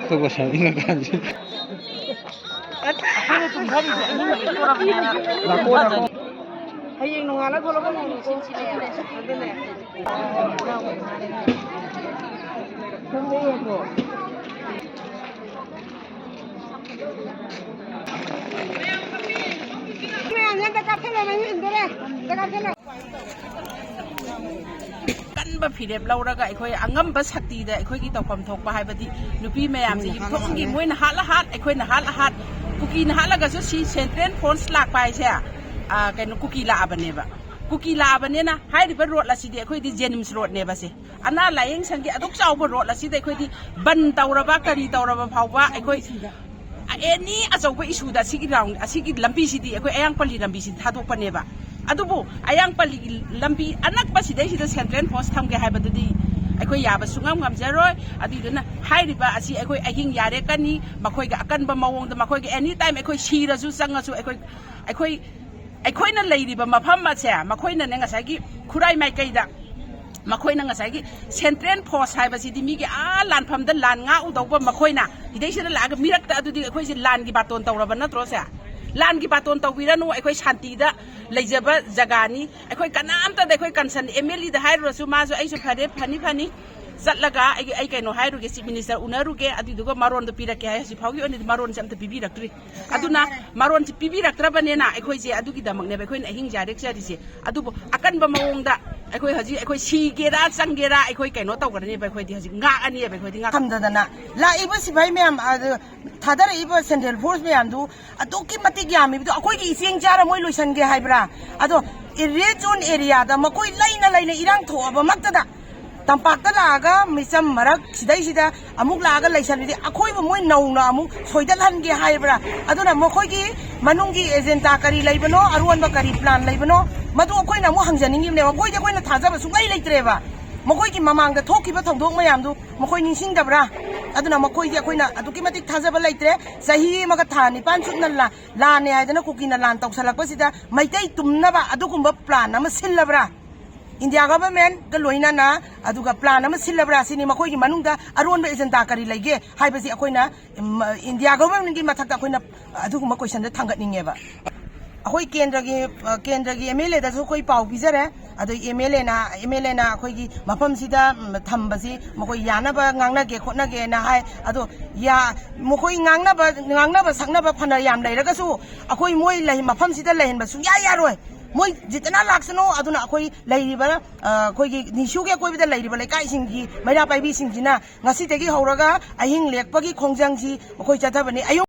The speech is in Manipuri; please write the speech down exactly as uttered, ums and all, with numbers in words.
ꯑꯇꯣꯞꯄ ꯁꯥꯕꯤ ꯉꯥꯛꯇ ꯍꯥꯟꯁꯤ꯫ ꯍꯌꯦꯡ ꯅꯣꯡꯉꯥꯜꯂ ꯊꯣꯛꯂꯛꯄ ꯅꯨꯃꯤꯠꯁꯤꯡꯁꯤꯅꯦ꯫ ꯑꯗꯨꯅꯦ꯫ ꯃꯌꯥꯝꯁꯦ ꯑꯝꯇ ꯀꯥꯞꯁꯤꯜꯂꯣ, ꯃꯌꯨꯝ ꯍꯟꯗꯣꯔꯦ꯫ ꯑꯝꯇ ꯀꯥꯞꯁꯤꯜꯂꯣ꯫ ꯀꯟꯕ ꯐꯤꯔꯦꯞ ꯂꯧꯔꯒ ꯑꯩꯈꯣꯏ ꯑꯉꯝꯕ ꯁꯛꯇꯤꯗ ꯑꯩꯈꯣꯏꯒꯤ ꯇꯧꯐꯝ ꯊꯣꯛꯄ ꯍꯥꯏꯕꯗꯤ ꯅꯨꯄꯤ ꯃꯌꯥꯝꯁꯦ ꯌꯨꯝꯊꯣꯡꯒꯤ ꯃꯣꯏꯅ ꯍꯥꯠꯂ ꯍꯥꯠ, ꯑꯩꯈꯣꯏꯅ ꯍꯥꯠꯂ ꯍꯥꯠ, ꯀꯨꯀꯤꯅ ꯍꯥꯠꯂꯒꯁꯨ ꯁꯤ ꯁꯦꯟꯇ꯭ꯔꯦꯜ ꯐꯣꯔꯁ ꯂꯥꯛꯄ ꯍꯥꯏꯁꯦ, ꯑ, ꯀꯩꯅꯣ, ꯀꯨꯀꯤ ꯂꯥꯛꯑꯕꯅꯦꯕ꯫ ꯀꯨꯀꯤ ꯂꯥꯛꯑꯕꯅꯤꯅ ꯍꯥꯏꯔꯤꯕ ꯔꯣꯗ ꯑꯁꯤꯗꯤ ꯑꯩꯈꯣꯏꯗꯤ ꯖꯦꯅꯤꯝꯁ ꯔꯣꯗꯅꯦꯕ ꯁꯦ꯫ ꯑꯅꯥ ꯂꯥꯌꯦꯡ ꯁꯪꯒꯤ ꯑꯗꯨꯛ ꯆꯥꯎꯕ ꯔꯣꯗ ꯑꯁꯤꯗ ꯑꯩꯈꯣꯏꯗꯤ ꯕꯟ ꯇꯧꯔꯕ ꯀꯔꯤ ꯇꯧꯔꯕ ꯐꯥꯎꯕ ꯑꯩꯈꯣꯏ ꯑꯦꯅꯤ ꯑꯆꯧꯕ ꯏꯁꯨꯗ ꯑꯁꯤꯒꯤ ꯔꯥꯎꯟ, ꯑꯁꯤꯒꯤ ꯂꯝꯕꯤꯁꯤꯗꯤ ꯑꯩꯈꯣꯏ ꯑꯌꯥꯡꯄꯜꯂꯤ ꯂꯝꯕꯤꯁꯤꯗꯤ ꯊꯥꯗꯣꯛꯄꯅꯦꯕ꯫ ꯑꯗꯨꯕꯨ ꯑꯌꯥꯡꯄꯜꯂꯤꯒꯤ ꯂꯝꯕꯤ ꯑꯅꯛꯄꯁꯤꯗꯩꯁꯤꯗ ꯁꯦꯟꯇ꯭ꯔꯦꯜ ꯐꯣꯔꯁ ꯊꯝꯒꯦ ꯍꯥꯏꯕꯗꯨꯗꯤ ꯑꯩꯈꯣꯏ ꯌꯥꯕ ꯁꯨꯡꯉꯝ ꯉꯝꯖꯔꯣꯏ꯫ ꯑꯗꯨꯏꯗꯨꯅ ꯍꯥꯏꯔꯤꯕ ꯑꯁꯤ ꯑꯩꯈꯣꯏ ꯑꯍꯤꯡ ꯌꯥꯔꯦꯛꯀꯅꯤ, ꯃꯈꯣꯏꯒ ꯑꯀꯟꯕ ꯃꯑꯣꯡꯗ, ꯃꯈꯣꯏꯒ ꯑꯦꯅꯤ ꯇꯥꯏꯝ ꯑꯩꯈꯣꯏ ꯁꯤꯔꯁꯨ ꯆꯪꯉꯁꯨ ꯑꯩꯈꯣꯏ, ꯑꯩꯈꯣꯏ, ꯑꯩꯈꯣꯏꯅ ꯂꯩꯔꯤꯕ ꯃꯐꯝ ꯑꯁꯦ ꯃꯈꯣꯏꯅꯅꯦ ꯉꯁꯥꯏꯒꯤ ꯈꯨꯔꯥꯏ ꯃꯥꯏꯀꯩꯗ ꯃꯈꯣꯏꯅ ꯉꯁꯥꯏꯒꯤ ꯁꯦꯟꯇ꯭ꯔꯦꯜ ꯐꯣꯔꯁ ꯍꯥꯏꯕꯁꯤꯗꯤ ꯃꯤꯒꯤ ꯑꯥ ꯂꯥꯟꯐꯝꯗ ꯂꯥꯟ ꯉꯥꯛꯎꯗꯧꯕ ꯃꯈꯣꯏꯅ ꯁꯤꯗꯩꯁꯤꯗ ꯂꯥꯛꯑꯒ ꯃꯤꯔꯛꯇ ꯑꯗꯨꯗꯤ ꯑꯩꯈꯣꯏꯁꯦ ꯂꯥꯟꯒꯤ ꯕꯥꯇꯣꯟ ꯇꯧꯔꯕ ꯅꯠꯇ꯭ꯔꯣ ꯁꯦ? ꯂꯥꯟꯒꯤ ꯕꯥꯇꯣꯟ ꯇꯧꯕꯤꯔꯅꯨ, ꯑꯩꯈꯣꯏ ꯁꯥꯟꯇꯤꯗ ꯂꯩꯖꯕ ꯖꯒꯥꯅꯤ꯫ ꯑꯩꯈꯣꯏ ꯀꯅꯥꯝꯇꯗ ꯑꯩꯈꯣꯏ ꯀꯟꯁꯔꯟ ꯑꯦꯝ ꯑꯦꯜ ꯑꯦꯗ ꯍꯥꯏꯔꯨꯔꯁꯨ ꯃꯥꯁꯨ ꯑꯩꯁꯨ ꯐꯔꯦ, ꯐꯅꯤ ꯐꯅꯤ ꯆꯠꯂꯒ ꯑꯩ, ꯑꯩ ꯀꯩꯅꯣ ꯍꯥꯏꯔꯨꯒꯦ, ꯆꯤꯐ ꯃꯤꯅꯤꯁꯇꯔ ꯎꯅꯔꯨꯒꯦ, ꯑꯗꯨꯗꯨꯒ ꯃꯔꯣꯟꯗꯣ ꯄꯤꯔꯛꯀꯦ ꯍꯥꯏ꯫ ꯍꯧꯖꯤꯛ ꯐꯥꯎꯒꯤ ꯑꯣꯏꯅꯗꯤ ꯃꯔꯣꯟꯁꯦ ꯑꯝꯇ ꯄꯤꯕꯤꯔꯛꯇ꯭ꯔꯤ꯫ ꯑꯗꯨꯅ ꯃꯔꯣꯟꯁꯦ ꯄꯤꯕꯤꯔꯛꯇ꯭ꯔꯕꯅꯤꯅ ꯑꯩꯈꯣꯏꯁꯦ ꯑꯗꯨꯒꯤꯗꯃꯛꯅꯦꯕ ꯑꯩꯈꯣꯏꯅ ꯑꯍꯤꯡ ꯌꯥꯔꯦꯛꯆꯔꯤꯁꯦ꯫ ꯑꯗꯨꯕꯨ ꯑꯀꯟꯕ ꯃꯑꯣꯡꯗ ꯑꯩꯈꯣꯏ ꯍꯧꯖꯤꯛ, ꯑꯩꯈꯣꯏ ꯁꯤꯒꯦꯔꯥ ꯆꯪꯒꯦꯔꯥ ꯑꯩꯈꯣꯏ ꯀꯩꯅꯣ ꯇꯧꯒꯅꯦꯕ, ꯑꯩꯈꯣꯏꯗꯤ ꯍꯧꯖꯤꯛ ꯉꯥꯛꯑꯅꯦꯕ, ꯑꯩꯈꯣꯏꯗꯤ ꯉꯥꯛ- ꯊꯝꯗꯗꯅ ꯂꯥꯛꯏꯕ ꯁꯤꯐꯥꯏ ꯃꯌꯥꯝ, ꯑ, ꯊꯥꯗꯔꯛꯏꯕ ꯁꯦꯟꯇ꯭ꯔꯦꯜ ꯐꯣꯔꯁ ꯃꯌꯥꯝꯗꯨ ꯑꯗꯨꯛꯀꯤ ꯃꯇꯤꯛ ꯌꯥꯝꯃꯤꯕꯗꯣ ꯑꯩꯈꯣꯏꯒꯤ ꯏꯆꯦꯡ ꯆꯥꯔ ꯃꯣꯏ ꯂꯣꯏꯁꯟꯒꯦ ꯍꯥꯏꯕ꯭ꯔꯥ? ꯑꯗꯣ ꯔꯦꯗ ꯖꯣꯟ ꯑꯦꯔꯤꯌꯥꯗ ꯃꯈꯣꯏ ꯂꯩꯅ ꯂꯩꯅ ꯏꯔꯥꯡ ꯊꯣꯛꯑꯕꯃꯛꯇꯗ ꯇꯝꯄꯥꯛꯇ ꯂꯥꯛꯑꯒ ꯃꯤꯆꯝ ꯃꯔꯛ ꯁꯤꯗꯩꯁꯤꯗ ꯑꯃꯨꯛ ꯂꯥꯛꯑꯒ ꯂꯩꯁꯜꯂꯤꯗꯤ ꯑꯩꯈꯣꯏꯕꯨ ꯃꯣꯏ ꯅꯧꯅ ꯑꯃꯨꯛ ꯁꯣꯏꯗꯠꯍꯟꯒꯦ ꯍꯥꯏꯕ꯭ꯔꯥ? ꯑꯗꯨꯅ ꯃꯈꯣꯏꯒꯤ ꯃꯅꯨꯡꯒꯤ ꯑꯦꯖꯦꯟꯗꯥ ꯀꯔꯤ ꯂꯩꯕꯅꯣ, ꯑꯔꯣꯟꯕ ꯀꯔꯤ ꯄ꯭ꯂꯥꯟ ꯂꯩꯕꯅꯣ, ꯃꯗꯨ ꯑꯩꯈꯣꯏꯅ ꯑꯃꯨꯛ ꯍꯪꯖꯅꯤꯡꯉꯤꯕꯅꯦꯕ꯫ ꯃꯈꯣꯏꯗꯤ ꯑꯩꯈꯣꯏꯅ ꯊꯥꯖꯕ ꯁꯨꯡꯂꯩ ꯂꯩꯇ꯭ꯔꯦꯕ꯫ ꯃꯈꯣꯏꯒꯤ ꯃꯃꯥꯡꯗ ꯊꯣꯛꯈꯤꯕ ꯊꯧꯗꯣꯛ ꯃꯌꯥꯝꯗꯨ ꯃꯈꯣꯏ ꯅꯤꯡꯁꯤꯡꯗꯕ꯭ꯔꯥ? ꯑꯗꯨꯅ ꯃꯈꯣꯏꯗꯤ ꯑꯩꯈꯣꯏꯅ ꯑꯗꯨꯛꯀꯤ ꯃꯇꯤꯛ ꯊꯥꯖꯕ ꯂꯩꯇ꯭ꯔꯦ꯫ ꯆꯍꯤ ꯑꯃꯒ ꯊꯥ ꯅꯤꯄꯥꯟ ꯆꯨꯞꯅ ꯂꯥ-, ꯂꯥꯟꯅꯦ ꯍꯥꯏꯗꯅ ꯀꯨꯀꯤꯅ ꯂꯥꯟ ꯇꯧꯁꯜꯂꯛꯄꯁꯤꯗ ꯃꯩꯇꯩ ꯇꯨꯝꯅꯕ ꯑꯗꯨꯒꯨꯝꯕ ꯄ꯭ꯂꯥꯟ ꯑꯃ ꯁꯤꯜꯂꯕ꯭ꯔꯥ? ꯏꯟꯗꯤꯌꯥ ꯒꯚꯔꯟꯃꯦꯟꯠꯀ ꯂꯣꯏꯅꯅ ꯑꯗꯨꯒ ꯄ꯭ꯂꯥꯟ ꯑꯃ ꯁꯤꯜꯂꯕ꯭ꯔꯥ ꯁꯤꯅꯤ, ꯃꯈꯣꯏꯒꯤ ꯃꯅꯨꯡꯗ ꯑꯔꯣꯟꯕ ꯑꯦꯖꯦꯟꯗꯥ ꯀꯔꯤ ꯂꯩꯒꯦ ꯍꯥꯏꯕꯁꯤ ꯑꯩꯈꯣꯏꯅ, ꯎꯝ, ꯏꯟꯗꯤꯌꯥ ꯒꯚꯔꯟꯃꯦꯟꯠꯀꯤ ꯃꯊꯛꯇ ꯑꯩꯈꯣꯏꯅ ꯑꯗꯨꯒꯨꯝꯕ ꯀꯣꯏꯁꯟꯗꯣ ꯊꯥꯡꯒꯠꯅꯤꯡꯉꯦꯕ꯫ ꯑꯩꯈꯣꯏ ꯀꯦꯟꯗ꯭ꯔꯒꯤ, ꯑ, ꯀꯦꯟꯗ꯭ꯔꯒꯤ ꯑꯦꯝ ꯑꯦꯜ ꯑꯦꯗꯁꯨ ꯑꯩꯈꯣꯏ ꯄꯥꯎ ꯄꯤꯖꯔꯦ꯫ ꯑꯗꯣ ꯑꯦꯝ ꯑꯦꯜ ꯑꯦꯅ, ꯑꯦꯝ ꯑꯦꯜ ꯑꯦꯅ ꯑꯩꯈꯣꯏꯒꯤ ꯃꯐꯝꯁꯤꯗ, ꯎꯝ, ꯊꯝꯕꯁꯤ ꯃꯈꯣꯏ ꯌꯥꯅꯕ ꯉꯥꯡꯅꯒꯦ ꯈꯣꯠꯅꯒꯦꯅ ꯍꯥꯏ꯫ ꯑꯗꯣ ꯌꯥ-, ꯃꯈꯣꯏ ꯉꯥꯡꯅꯕ, ꯉꯥꯡꯅꯕ ꯁꯛꯅꯕ ꯐꯅ ꯌꯥꯝ ꯂꯩꯔꯒꯁꯨ ꯑꯩꯈꯣꯏ ꯃꯣꯏ ꯂꯩ-, ꯃꯐꯝꯁꯤꯗ ꯂꯩꯍꯟꯕ ꯁꯨꯡꯌꯥ ꯌꯥꯔꯣꯏ꯫ ꯃꯣꯏ ꯖꯤꯇꯅ ꯂꯥꯛꯁꯅꯨ꯫ ꯑꯗꯨꯅ ꯑꯩꯈꯣꯏ ꯂꯩꯔꯤꯕ, ꯑ, ꯑꯩꯈꯣꯏꯒꯤ ꯅꯤꯁꯨꯒꯤ ꯑꯀꯣꯏꯕꯗ ꯂꯩꯔꯤꯕ ꯂꯩꯀꯥꯏꯁꯤꯡꯒꯤ ꯃꯩꯔꯥ ꯄꯥꯏꯕꯤꯁꯤꯡꯁꯤꯅ ꯉꯁꯤꯗꯒꯤ ꯍꯧꯔꯒ ꯑꯍꯤꯡ ꯂꯦꯛꯄꯒꯤ ꯈꯣꯡꯖꯪꯁꯤ ꯑꯩꯈꯣꯏ ꯆꯠꯊꯕꯅꯤ꯫ ꯑꯌꯨꯛ